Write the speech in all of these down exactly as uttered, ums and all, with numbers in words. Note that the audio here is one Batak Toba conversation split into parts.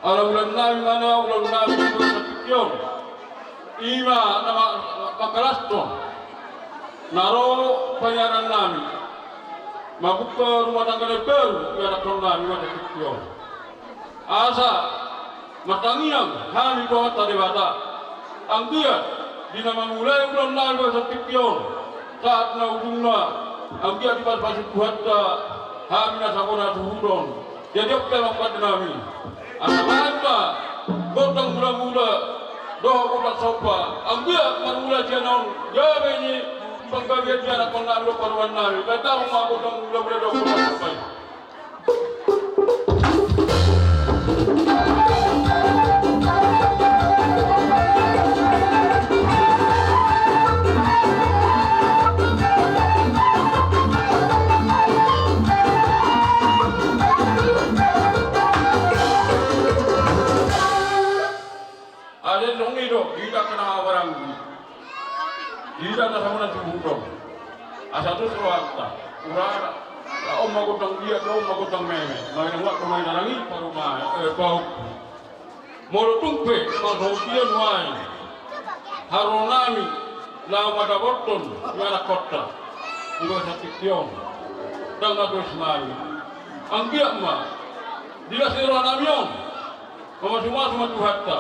Ala ulaon nami ma na ulaon nami di bagasan tingki on. I ma na ma-, mangkalashon na ro pangiaran nami. Mambuka rumah tangga na baru di anakkon nami di bagasan tingki on. Asa martangiang hami tu Amanta Debata. Anggiat di na mangulai ulaon nami di bagasan tingki on sahat na ujungna, anggiat dipasupasu Tuhanta hami na sabona suhut on. Jadi oke ma pande nami. Asa baen ma gondang mulamula dohot gondang somba. Anggiat marmula sian on gabe ni panggabean di anakkon nami dohot parumaen nami. Baen damang ma gondang mulamula dohot gondang somba i. Alai songon i do, hita angka na marhahamaranggi. Hita na sabona suhut on. Asa tus rohanta. Ura, ura on ma gondang dia, ura on ma gondang meme. Main uak pemain arangi, parumaen, eh, pahompu. Molo tung pe, molo songon dia nuaeng. Haroa nami, laho mandapothon, di anakkonta. Di bagasan tingki on. Ndang na tusi nami. Anggiat ma. Di las ni roha nami on. Mamasumasu ma Tuhanta.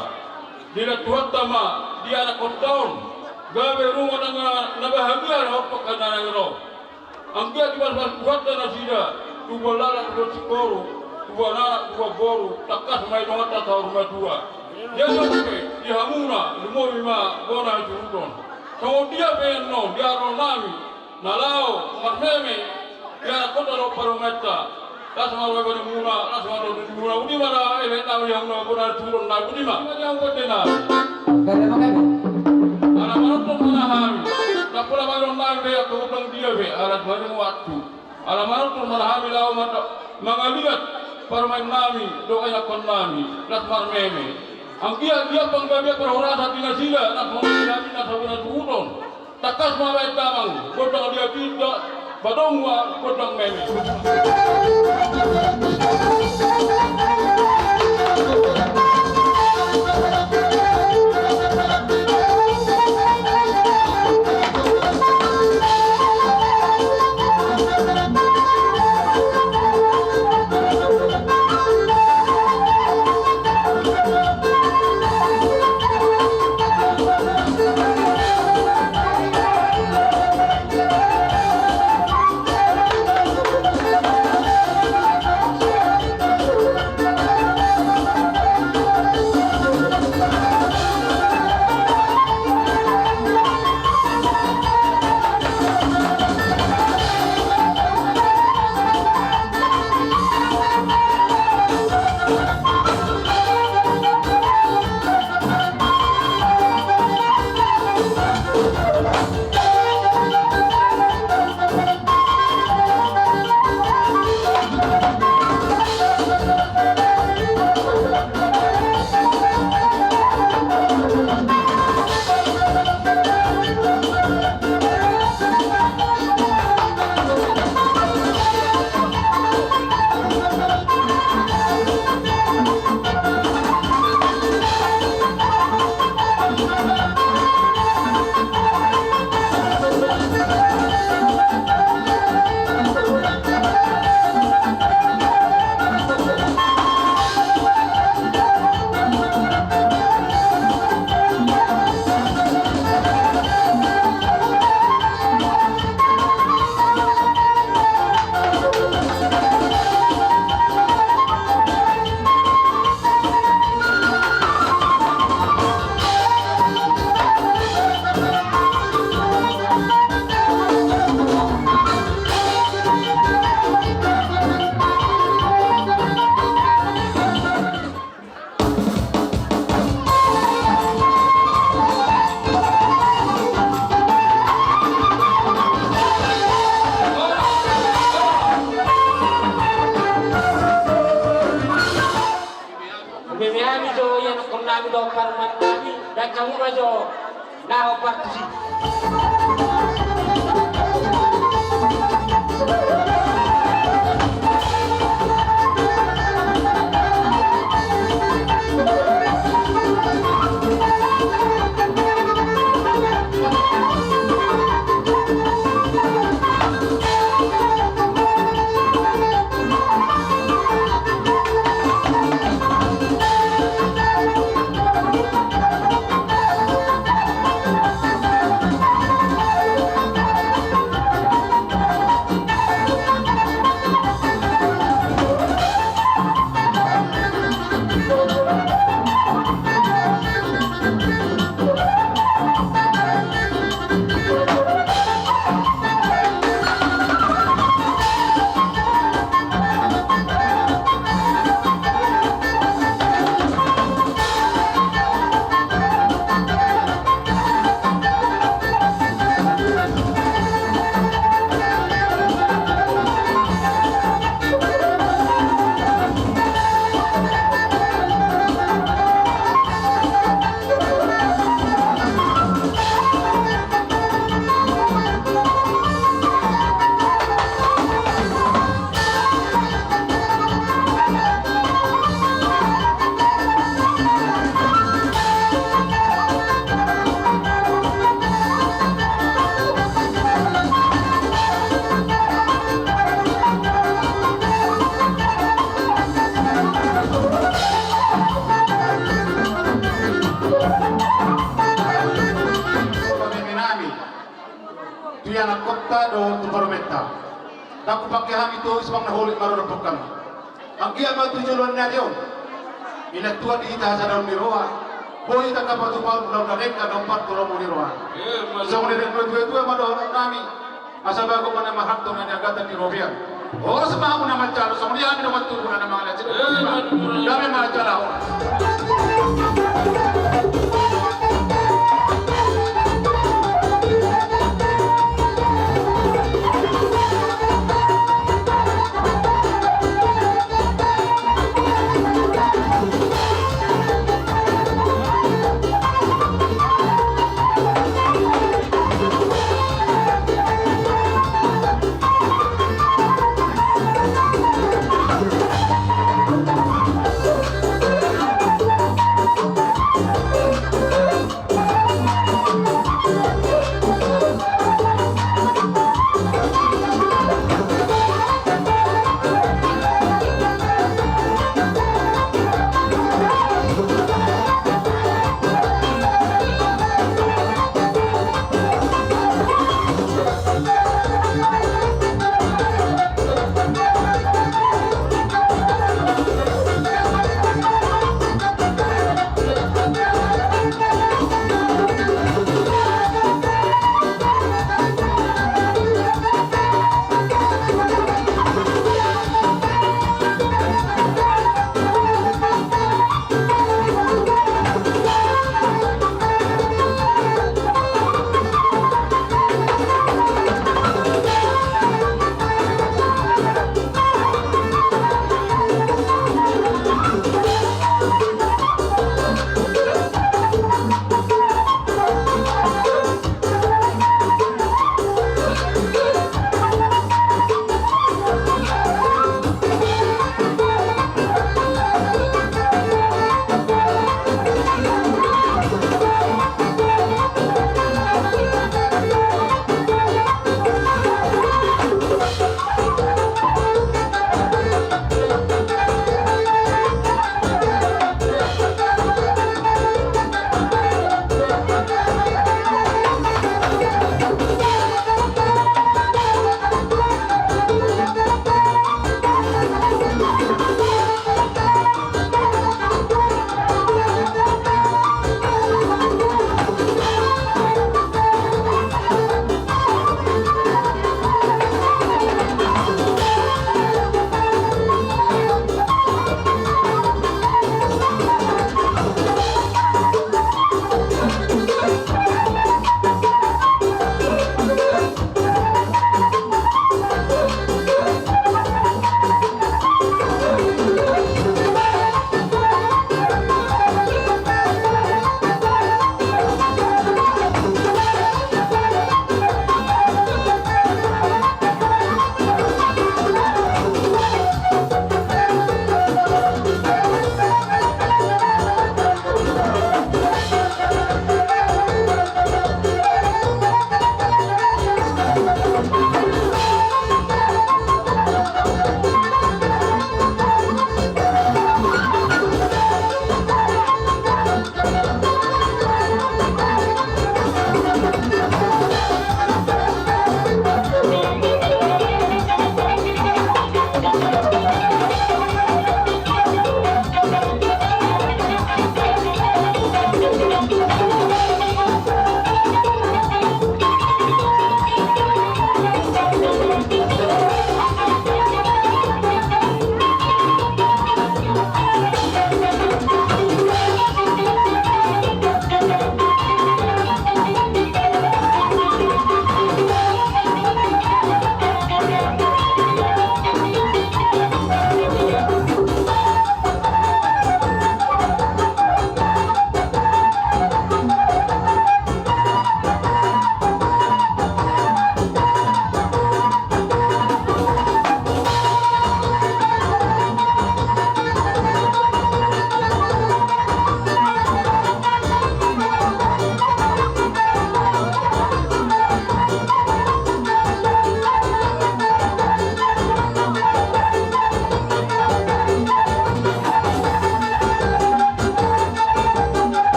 Dilehon Tuhanta ma di anakkonta on gabe rumah tangga na bahagia dohot angka na naeng ro. Anggiat dipasupasu Tuhanta nasida, tubuan laklak, tubuan singkoru, tubuan anak, tubuan boru, tangkas ma i donganta saur matua. Jadi on pe di hamuna, lumobi ma bona hasuhuton. Songon dia pe annon di haroa nami, na laho marmeme di anakkonta dohot parumaenta. Las ma roha ni hamuna, las ma roha ni hamuna. Undi ma na, eh, na, di hamuna bona hasuhuton na, undi ma. Undi ma di hamuna bona hasuhuton na. Ala manortor ma na hami. Ndang pola mangido nami be angka gondang dia be, ala tung adong waktu. Ala manortor ma na hami laho ma-, mangaliat parumaen nami dohot anakkon nami, las marmeme. Anggiat dia panggabean parhorasan di nasida, na songon i hami na sabona suhut on. Tangkas ma baen damang gondang dia, pinda, badomu ma gondang meme. Meme hami jo, ianakhon nami dohot parumaen nami, dang hamu ma jo na hombar tusi. Ndang hupangke hami tois, manang na holit ma ro dohot hami. Anggiat ma tu joloan ni ari on, ilan tuat di hita hasadaon ni roha, boi hita angka patupaon ulaon na denggan na umpat tu lomo ni roha. Songon i, denggan tua-tua ma dohonon nami. Asa bagot ma na marhalto na niagatan di robean. Horas ma hamu na manjalo, songon i hami do mantubu na mangalehon. Dame ma jala ho.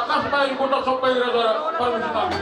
Las baen, botak somba i raja parmusik nami.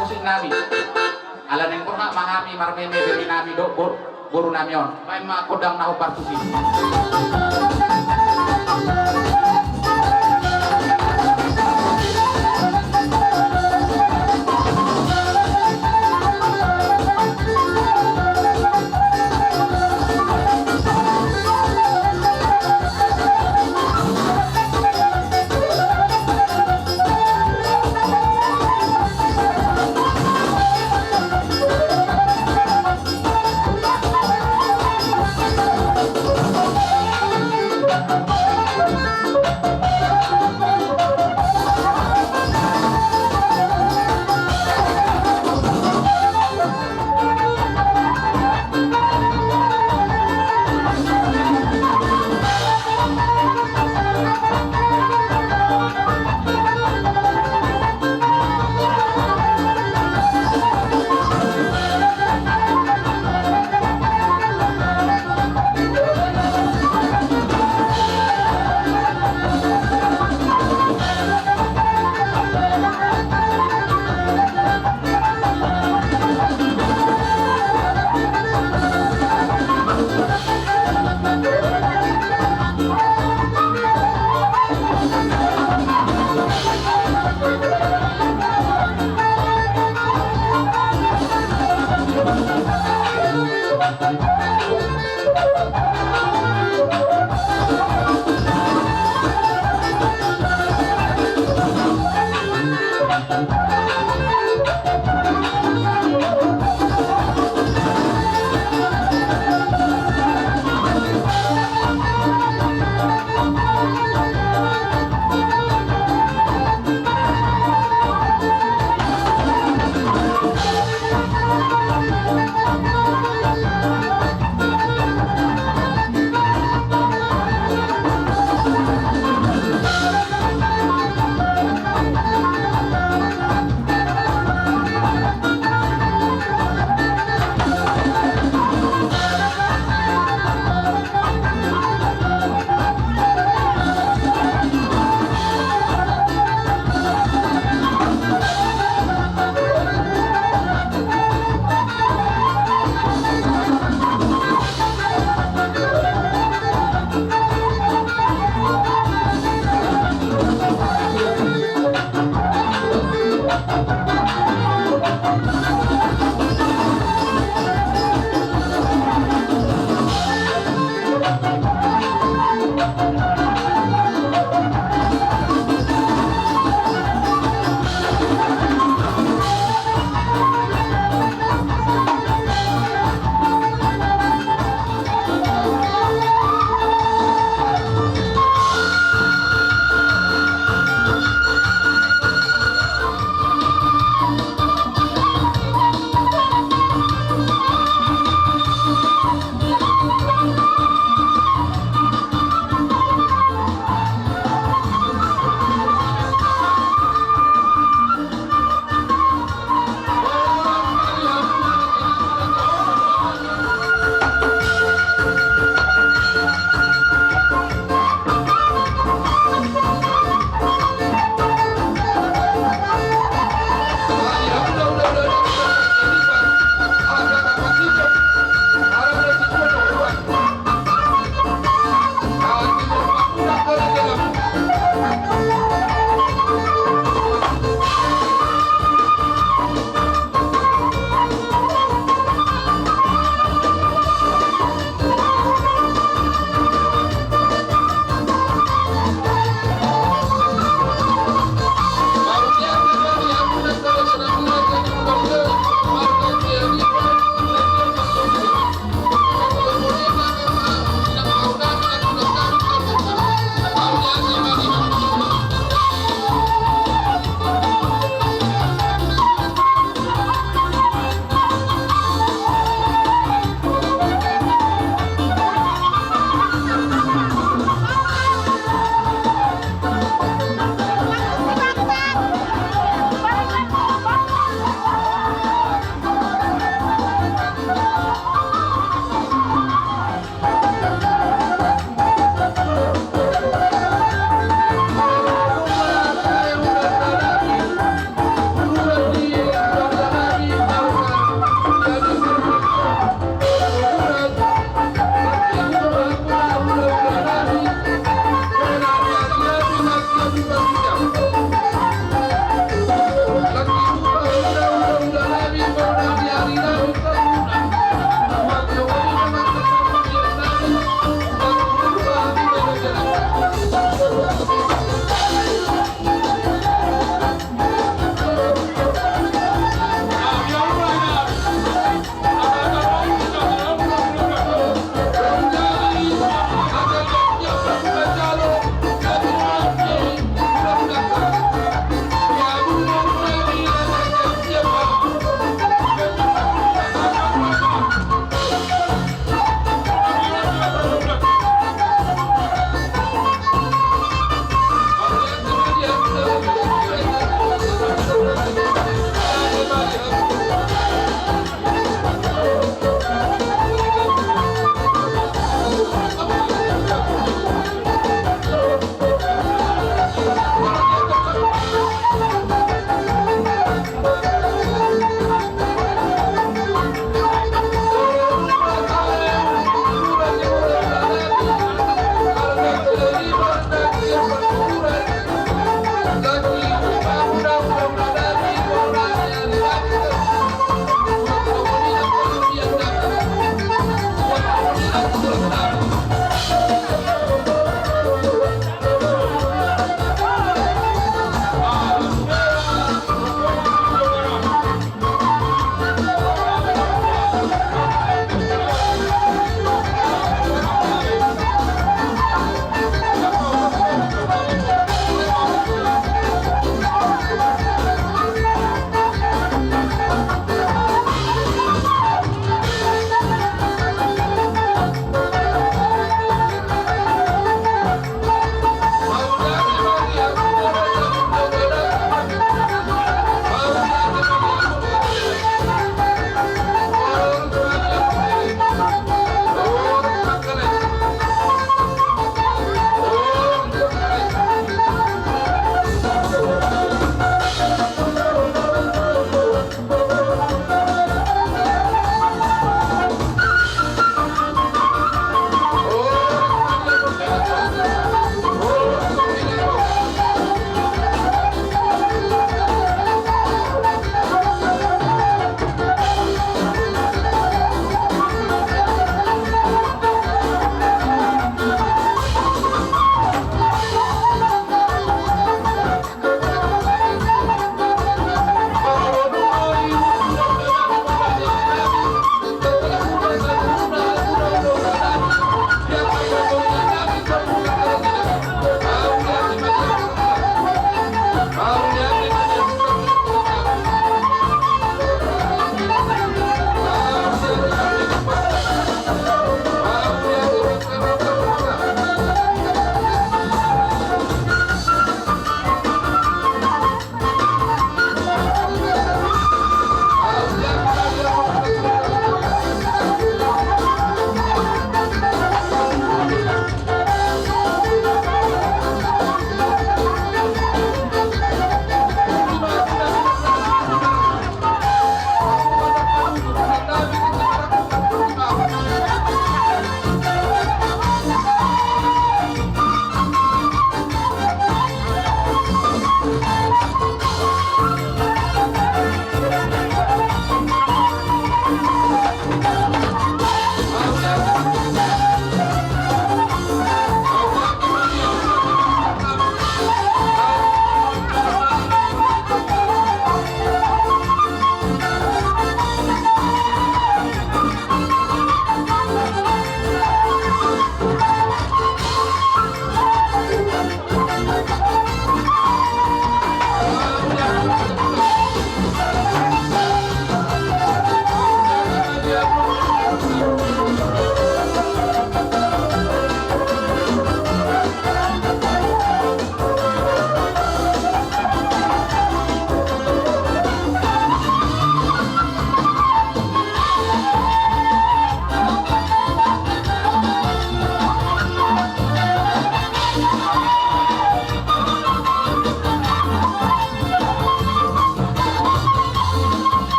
Musik nami. Ala naeng borhat ma hami marmeme bere nami dohot bor-, boru nami on. Baen ma gondang na hombar tusi.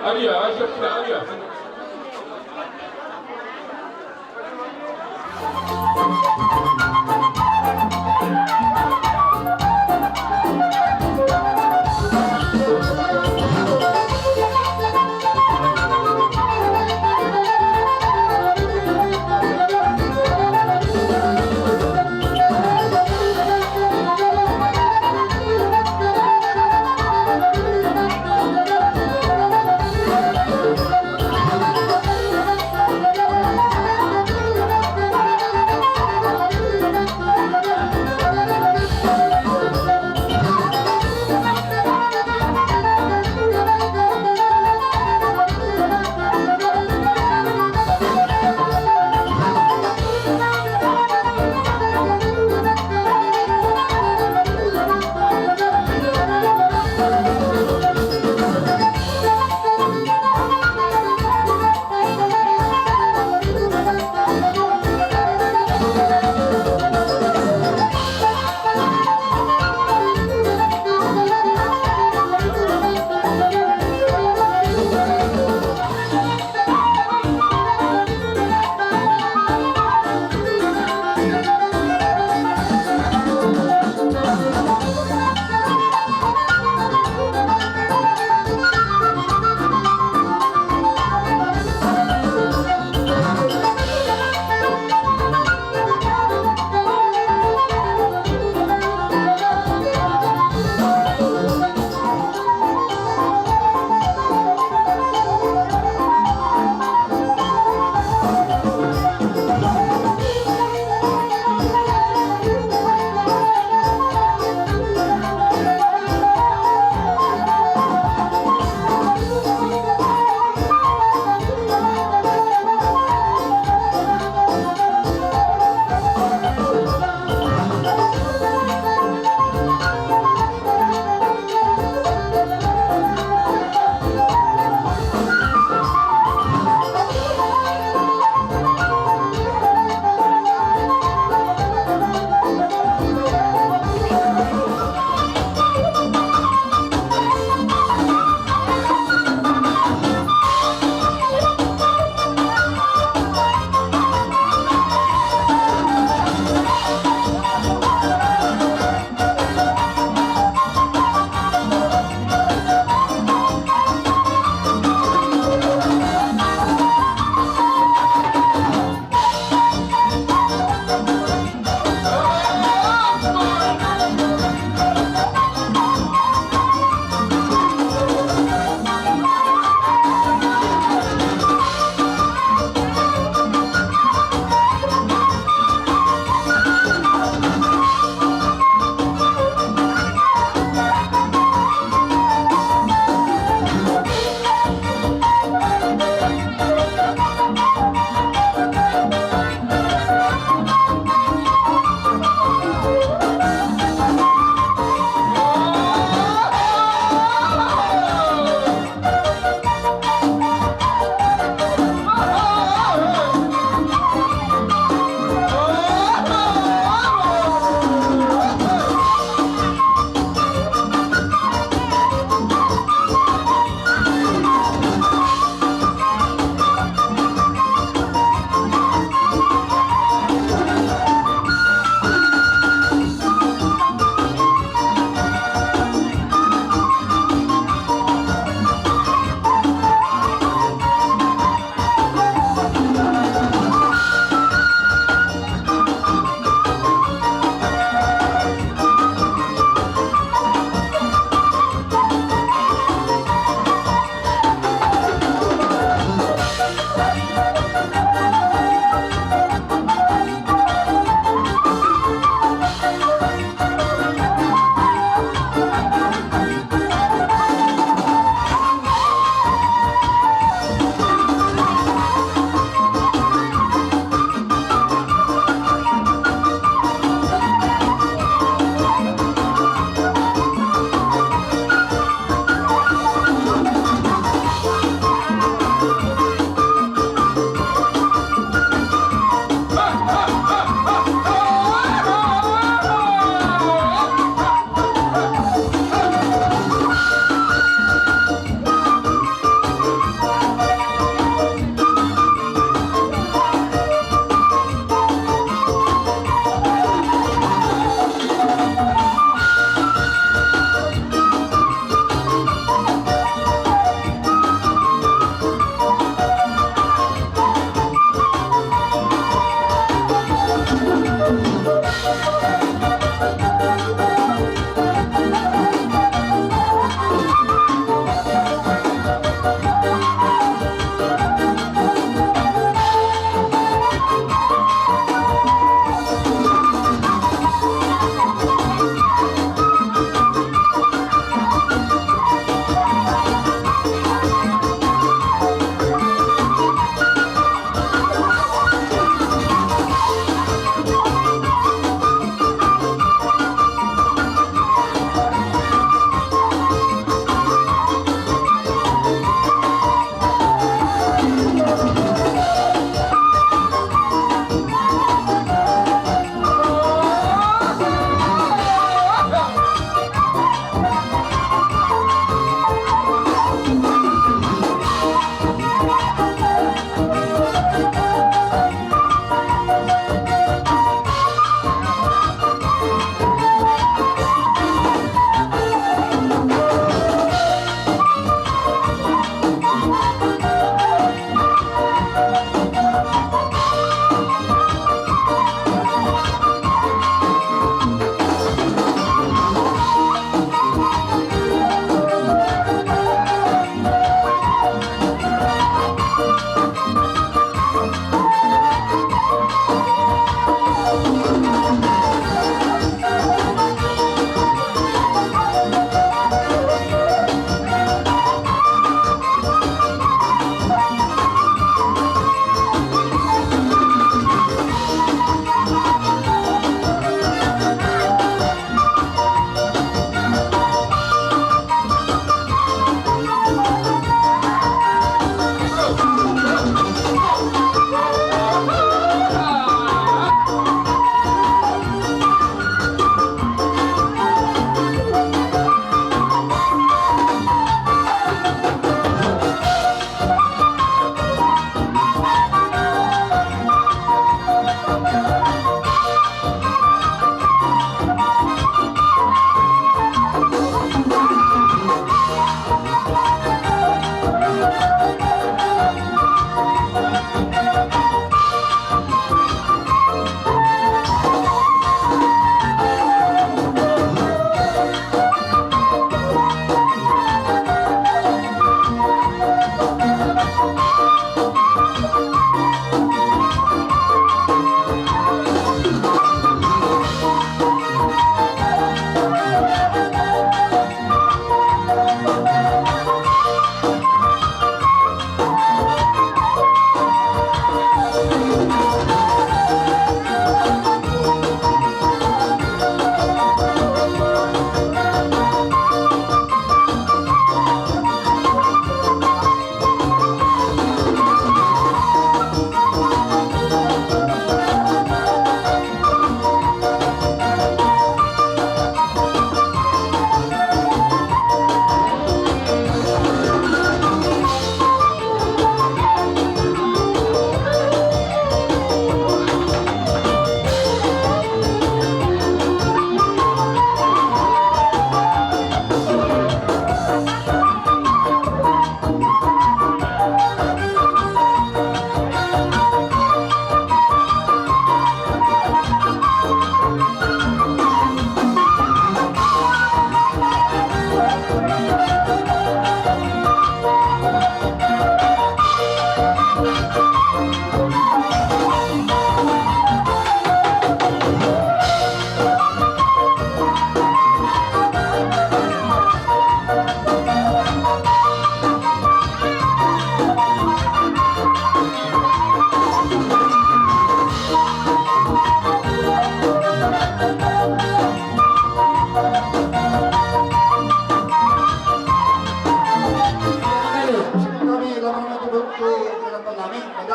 Adia, adia, adia.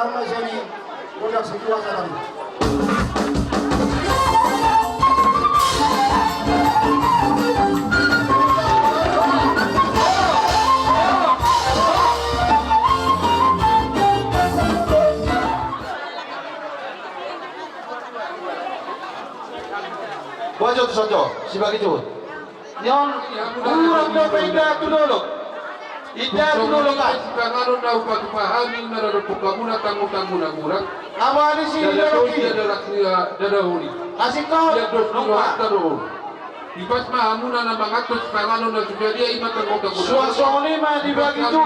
Sama sini, udah situ aja tadi. Bojo tu sojo, sibagi juhut. Nion, urang dope inda tu dolok. Inda tu dolok, ah. Sipanganon na hupatupa hami, na dohot hamuna tanggo-tanggo na murang. Apa di sini dolok i? Dia adalah dia, dia dahulu. Asik kau. Dia dos dua hektar dahulu. Ipas ma hamuna na mangan tu sipanganon na sudah dia ima tanggo-tanggo. Suasana ma dibagi tu.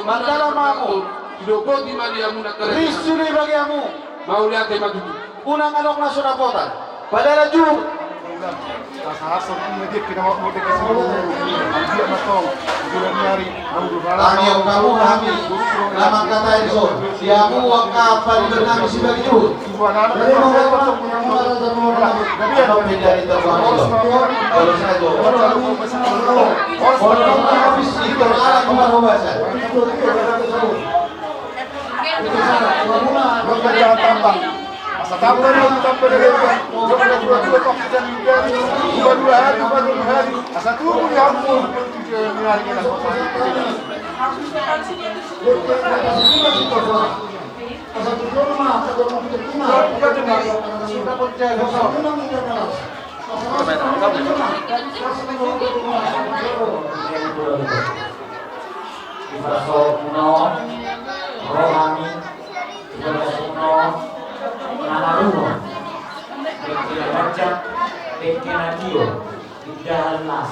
Mandala mamu. Didoboti ma di hamuna. Risi dibagi hamu. Mauliate ma tutu. Unang adong na so dapotan. Padahal jur. Tangiang hamu hami na mangkatai dison. Di hamu angka pariban nami sibagi juhut. Jadi mauliate ma. Adong pe dari terpangkil. Kalau saya jawab. Kalau habis itu ala kuman membaca. Asa tamba, tamba dari, tamba dari dua, dua, dua, dua hari, dua, dua hari. Asa tubuh ya ampun. Ibarat soal kuno, rohani, ibarat soal kuno, ngana rumo. Dengke na ganjang, dengke na tio, indahan las.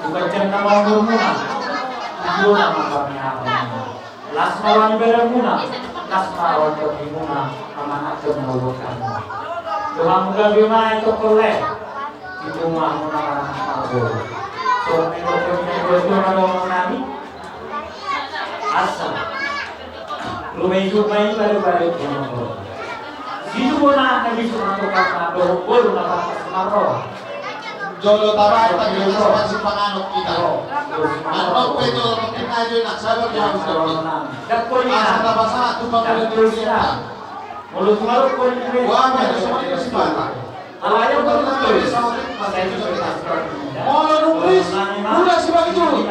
Bukan jam nama umurmuna, tio nama kami apa. Las ma roha ni badanmuna, las ma roha ni tondimuna, amanat jam na uang kamu. Doham gabe ma itu kolek. Itu ma muna marboru. Songon i dohot na dua na dohot nami. Asa. Rumai jumai baru-baru. Situ bona na bisu na tukang na dohot boru na bakas marro. Jolo tabaen tadi na sabar sipanganon hita. Annon pe jolo penting aja nak sabar jolo. Asa tapasahat tu panggulan dunia. Molo tumaruk kau di. Wah, ada semua di sipata. Molo nungkris, mula sibagi juhut.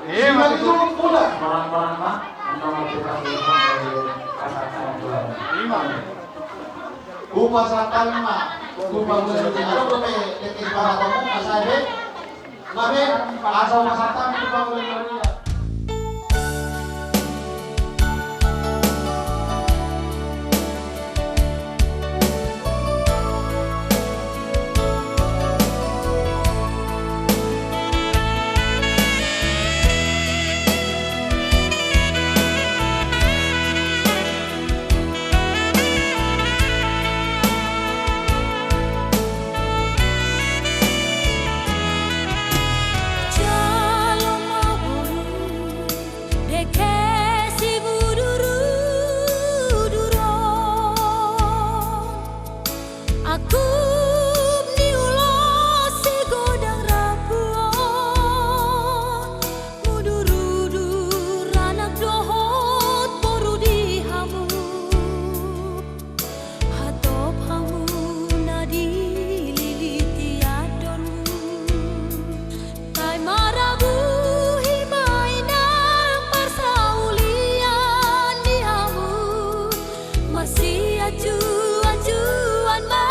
Sibagi juhut mula. Hupasahat ma. Hupasahat ma. Hupasahat ma. Gabe, asa hupasahat ma tu panggulan dunia. Jalo ma boru, dengke sibudurudur on. Angkup ni ulos sigodang rambu on. Mudurudur anak dohot boru di hamu. Hatop hamu na dililiti andormu. Taimarabuhi ma inang parsaulian di hamu. Masianjuanjuan ma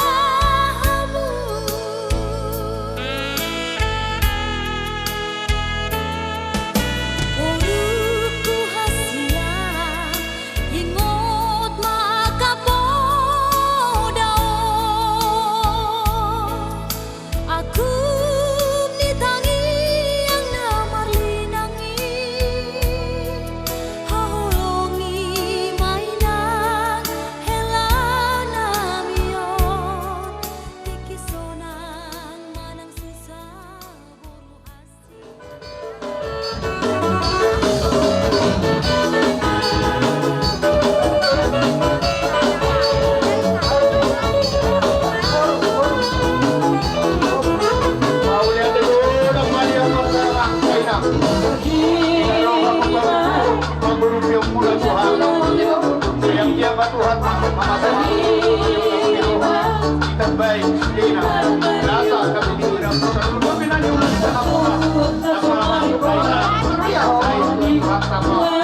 Baik, Dina. Rasa, tapi di dalam kota dulu, tapi nanti ulang kita kamu lah. Apa, apa, apa, apa, apa, apa, apa, apa,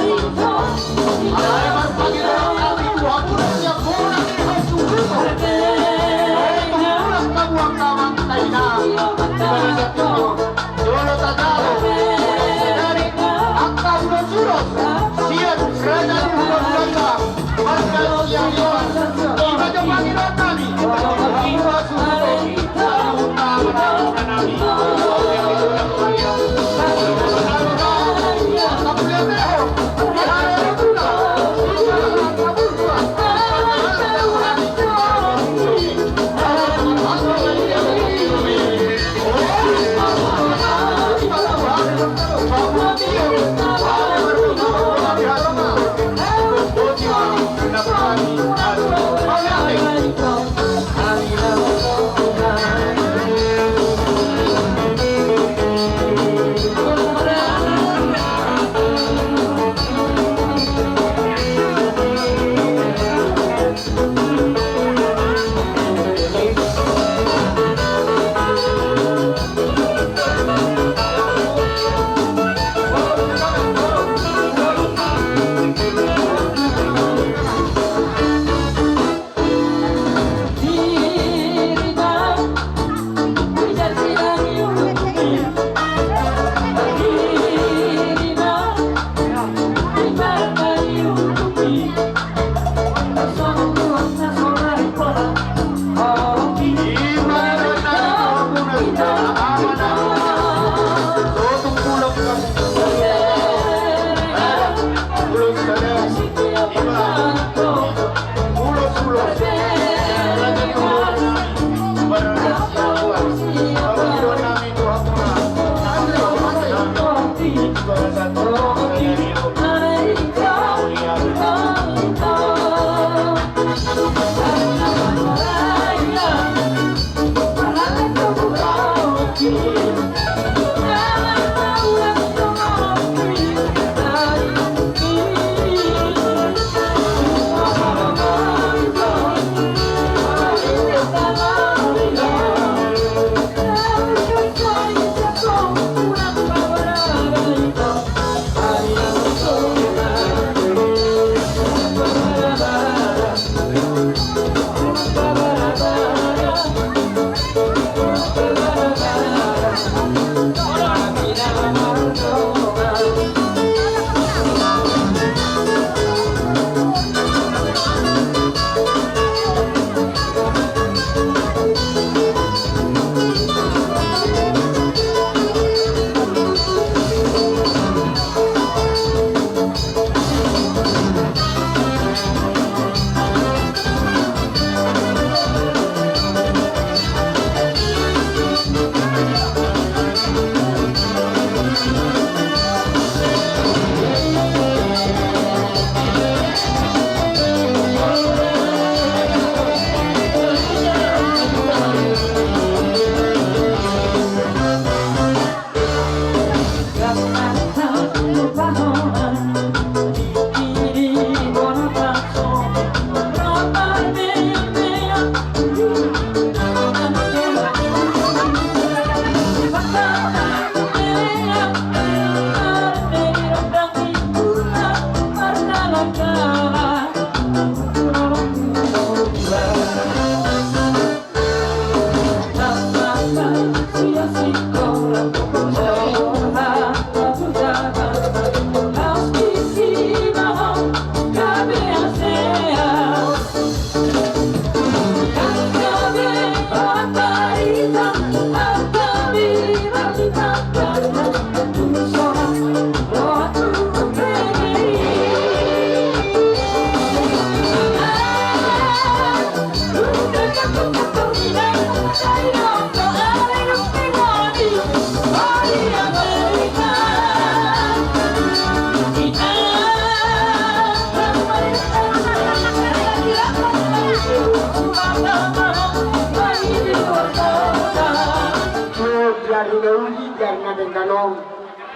Di ari na uli, di ari na denggan on,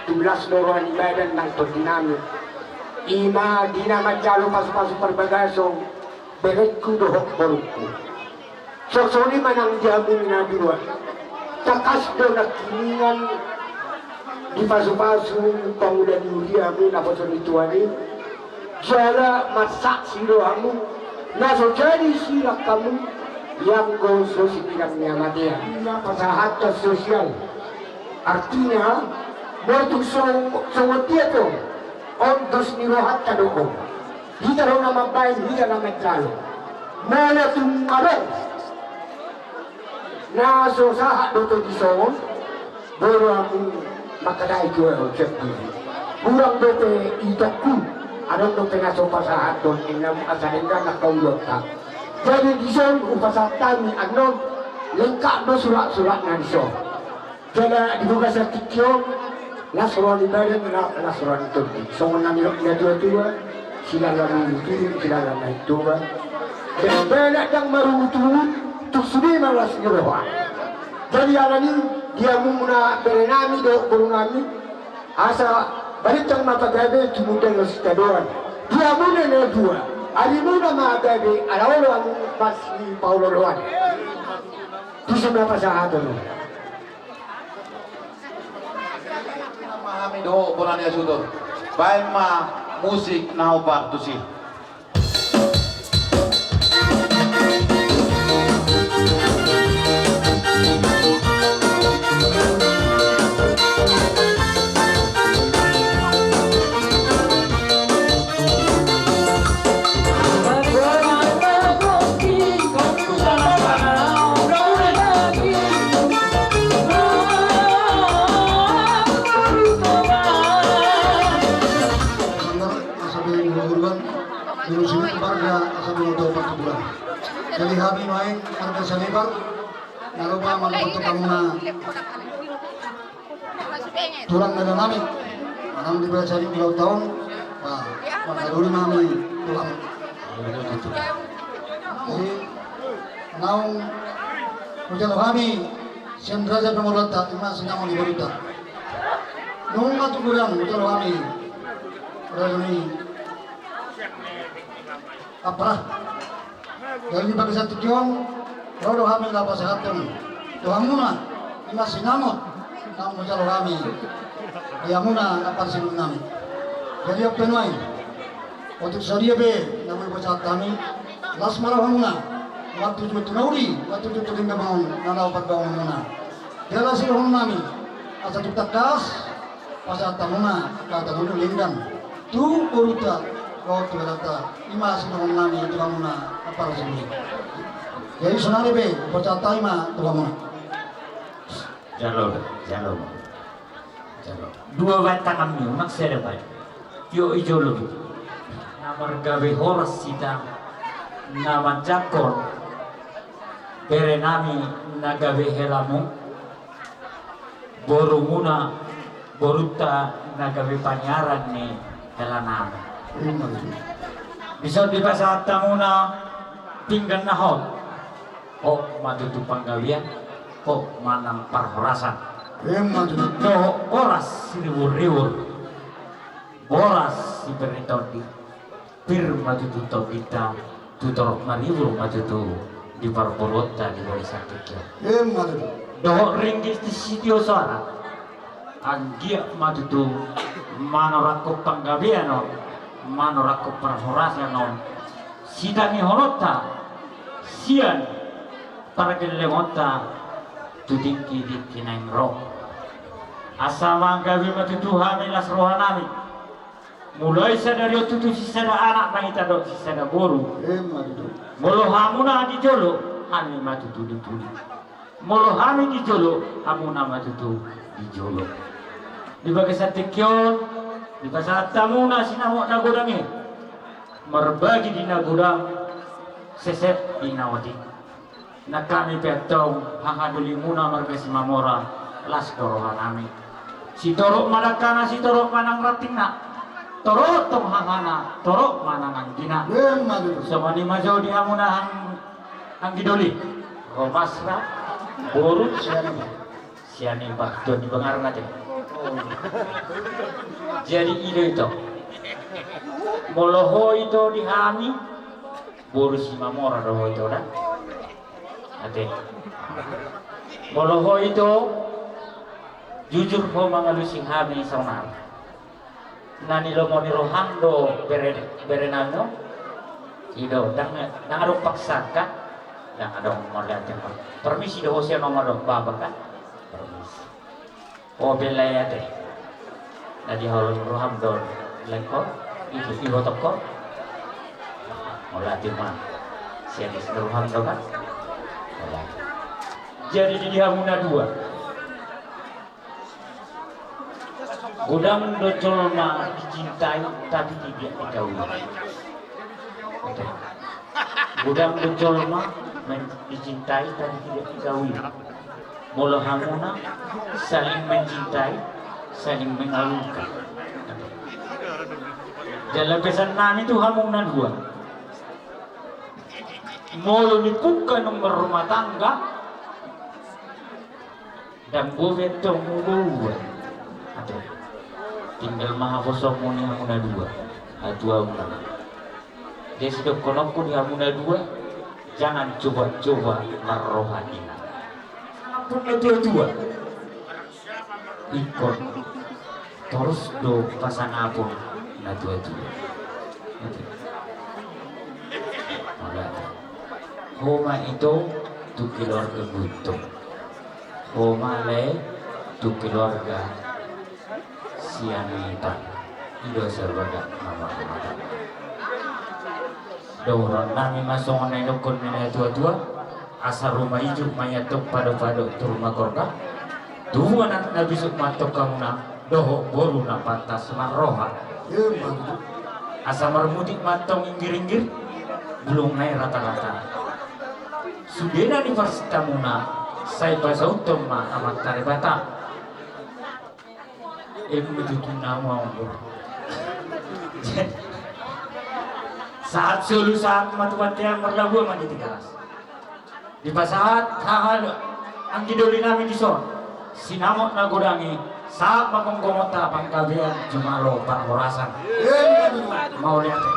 tubu las do roha ni badan nang tondi nami. I ma di na manjalo pasupasu parbagason, berengku dohot borungku. Songon i ma nang di hamu na dua. Tangkas do nangkiningan dipasupasu pamuda ni huria hamu naposo ni Tuhan i. Jala marsaksi do hamu na so jadi silang hamu ianggo so sipinang ni hamatean. Ima pasahathon sosial. Artina molo tung so, songon dia do on dos ni rohanta do on. Hita do na mambahen, hita na manjalo. Molo tung adong na so sahat do tu dison, boi do hamu mangkatai tu ahu sian diri. Hurang dope itokku, adong dope na so pasahathon inna asa denggan angka ulaonta. Jadi dison hupasahat hami annon, lengkap do surat-suratna dison. Jala di bagasan tingki on, las roha ni badan, la-, las roha ni tondi. Songon na nidok ni natua-tua, silala marungut-ungut, silala marungut-ungut. Jala bahenon ndang marungut-ungut, tung sude ma las ni roha. Jadi alani i, di hamuna bere nami dohot boru nami, asa balintang ma pagabe tumundalhon sitadoan. Di hamuna na dua, arimuna ma gabe ala olo hamu marsipaolo-oloan. Tusi ma pasahaton. Hami do bona ni asutor. Baen ma musik na hombar tusi. Asa boi mangurban, dulu sini marga asa boi mangurban. Jadi hami nuaeng marga Sianipar, na loba mandapothon hamuna tulang na dua nami, manang di bagasan ulang tahun, ba, mangkadoli ma hami tulang. Jadi, naung hujalo hami sian raja pamoruonta, ima sinamot ni borunta. Nunga tu godang hujalo hami raja ni Ampara. Jadi di bagasan tingki on, ro do hami laho pasahathon tu hamuna, ima sinamot, naung hujalo hami di hamuna Ampara Sinuhun nami. Jadi on pe nuaeng, otik sadia pe na boi pasahat hami, las ma rohamuna, martuju tu na uli, martuju tu denggan bangun na laho parbangunonmuna. Jala sidohonon nami, asa tung tangkas pasahat hamuna hata na uli denggan tu borunta dohot tu helanta, ima sidohonon nami tu hamuna Ampara Sinuhun. Jadi sonari pe pasahat hami ma tu hamuna. Jalo, jalo, jalo. Dua baen tanganmi, unang sada baen. Tio i jolo. Na margabe horas hita na manjangkon bere nami na gabe helamu. Borumuna, borunta na gabe paniaran ni helanami. Dison dipasahat hamuna pinggan na hot. Hot ma tutu panggabean, hot ma nang parhorasan. Dohot boras siriburribur, boras siberni tondi. Pir ma tutu tondinta, tu torop maribur ma tutu di parboruonta di bagasan tingki on. Ima tutu. Dohot ringgit sitio soara. Anggiat ma tutu manorangkon panggabean on, manorangkon parhorasan on, sitangihononta sian pargellengonta tu tingki-tingki naeng ro. Asa manggabe ma tutu hami las rohanami. Mulai sadari on tutu sisada anak ma hita dohot sisada boru. Ima tutu. Molo hamuna di jolo, hami ma tutu di pudi. Molo hami di jolo, hamuna ma tutu di jolo. Di bagasan tingki on, dipasahat hamuna sinamot na godang i. Marbagi di na godang, sesep di na otik. Nang hami pe antong, hahadolimuna marga Simamora, las do rohanami. Sitorop ma dangkana, sitorop ma nang rantingna. Torop tong hahana, torop ma nang anggina. Ima tutu. Songon i ma jo di hamuna ang-, anggi doli. Romasna boru Sianipar. Sianipar, tuan di bangarna te. Jadi i do ito. Molo ho ito di hami, boru Simamora do ho ito da. Ate. Molo ho ito, jujur ho mangalusi hami saonari. Na nilomo ni roham do bere, bere nami on. I do, ndang, ndang adong paksa kan? Ndang adong, mauliate ma. Permisi do ho sian oma dohot bapa kan? Permisi. O, bela ya ate. Na di haholom roham do, lae ho, iboto ho. Mauliate ma. Sian isi roham do kan? Mauliate. Jadi di hamuna dua. Godang do jolma dicintai, tapi tidak dikawini. Oke. Godang do jolma men-, dicintai, tapi tidak dikawini. Molo hamuna saling mencintai, saling mengawinkan. Jala pesan nami tu hamuna dua. Molo nipungka nunga marrumah tangga, ndang boi be tong mubaua. Ate. Tinggal ma haposoonmuna hamuna dua. Hatuaonna. Jadi sidohononku di hamuna dua, jangan coba-coba marroha ina. Sampun na tua-tua. Ingkon. Torus do pasangapon na tua-tua. Ate. Mauliate. Ho ma ito tu keluarga Gutto. Ho ma lae tu keluarga Sianipar. I do sabaga nama rumah tangga. Dohonon nami ma songon na nidokkon ni na tua-tua, asa ruma ijuk ma i antong pado-pado tu ruma gorga. Tubu anak na bisuk ma antong hamuna, dohot boru na pantas marroha. Asa marmutik ma antong inggir-inggir, bulung na i rata-rata. Sudena ni parsintamuna, sai pasauthon ma Amanta Debata. Em, betul tu nama, Om. Sahat solu sahat ma tu bontean, marlabuan ma di Tigaras. Dipasahat haha anggi doli nami dison. Sinamot na godang i, sahat ma gomgomonta panggabean jumalo parhorasan. Mauliate.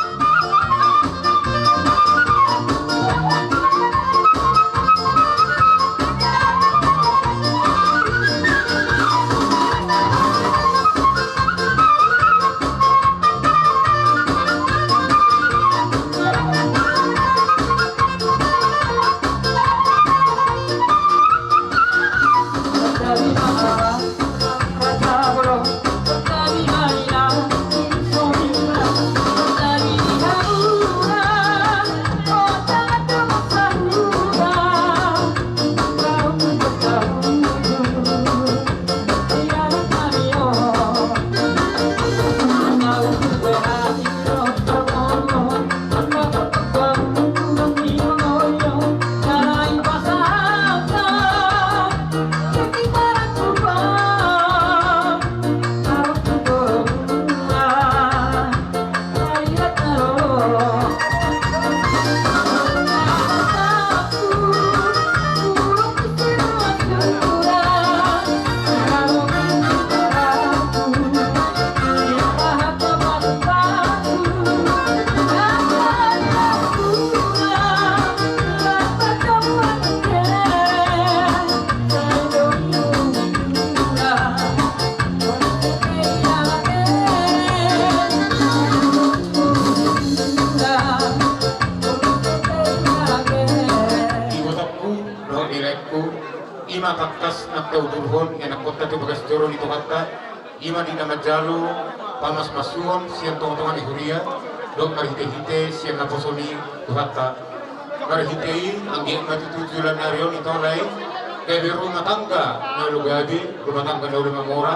Ibotongku dohot ni laengku, i ma tangkas na taujurhon ni anakkonta tu bagas joro ni Tuhanta. I ma di na manjalo pamasmasuon sian tongatonga ni huria, dohot marhitehite sian naposo ni Tuhanta. Marhite i anggiat ma tutu joloan ni ari on ito lae, gabe rumah tangga na olo gabe, rumah tangga na olo mamora,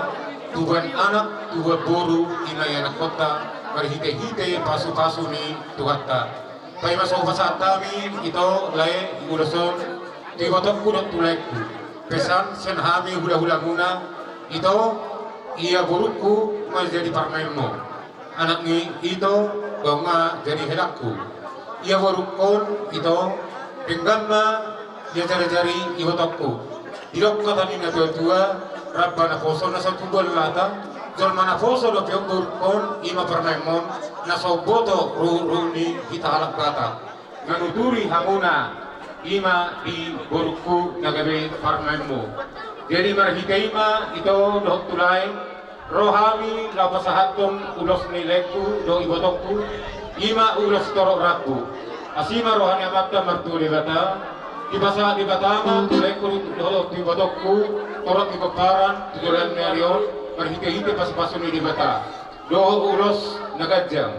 tubuan anak, tubuan boru, i ma i anakkonta, marhitehite pasupasu ni Tuhanta. Paima so hupasahat hami ito lae di ulos on, tu ibotongku dohot tu laengku. Pesan sian hami hulahulamuna, ito, ia borungku ma jadi parumaenmu. Anak ni ito, baoa ma jadi helangku. Ia borungkon ito, denggan ma ia jari-jari ibotongku. Didok hata ni na tuatua, ramba naposo na so tubu lata, jolma naposo dope on borungkon, i ma parumaenmon, na so umboto ruhutruhut ni hita halak Batak. Manuturi hamuna Ima di borungku na gabe parumaenmu. Jadi marhite ima ito dohot tu lae, ro hami laho pasahathon ulos ni laengku dohot ibotongku, ima ulos torop rambu. Asi ma roha ni Amanta Martua Debata, dipasahat Debata ma tu laengku dohot tu ibotongku torop ni pomparan tu joloan ni ari on, marhitehite pasupasu ni Debata dohot ulos na ganjang.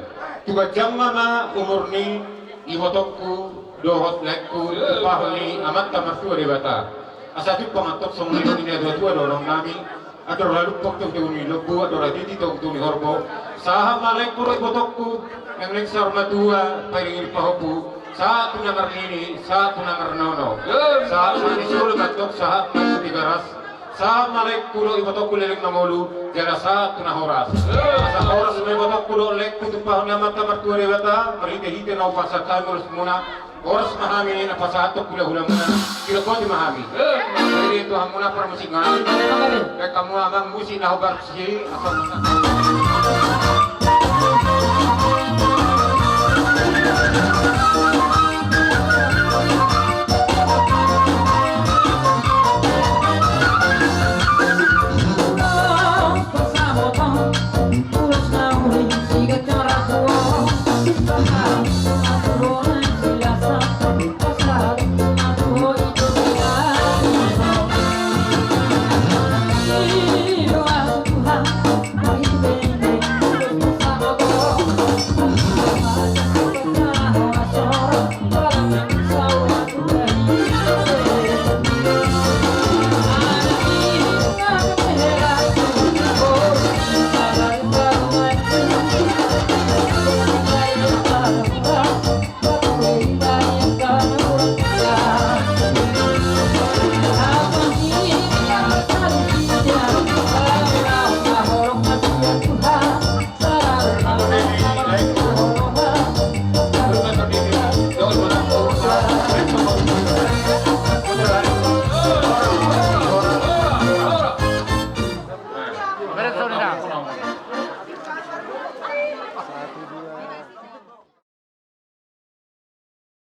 Tu ganjang ma ma umur ni ibotongku dohot laengku, tumpahon ni Amanta Martua Debata. Asa jumpang antong songon na nidok ni natuatua dohononnami: Andor halumpang togu-togu ni lombu, andor hatiti togu-togu ni horbo. Sahat ma laengku dohot ibotongku, naeng-naeng saur matua, pairing-iring pahompu, sahat tu na marnini, sahat tu na marnono. Sahat ma di solu antong, sahat ma di Tigaras. Sahat ma laengku dohot ibotongku leleng mangolu, jala sahat tu na horas. Asa horas ma ibotongku dohot laengku, tumpahon ni Amanta Martua Debata, marhitehite na hupasahat hami ulos muna. Horas ma hami na pasahathon hulahulamuna. Sidok boti ma hami. Jadi tu hamuna parmusik nami. Baen hamu amang musik na huparmusik. Asa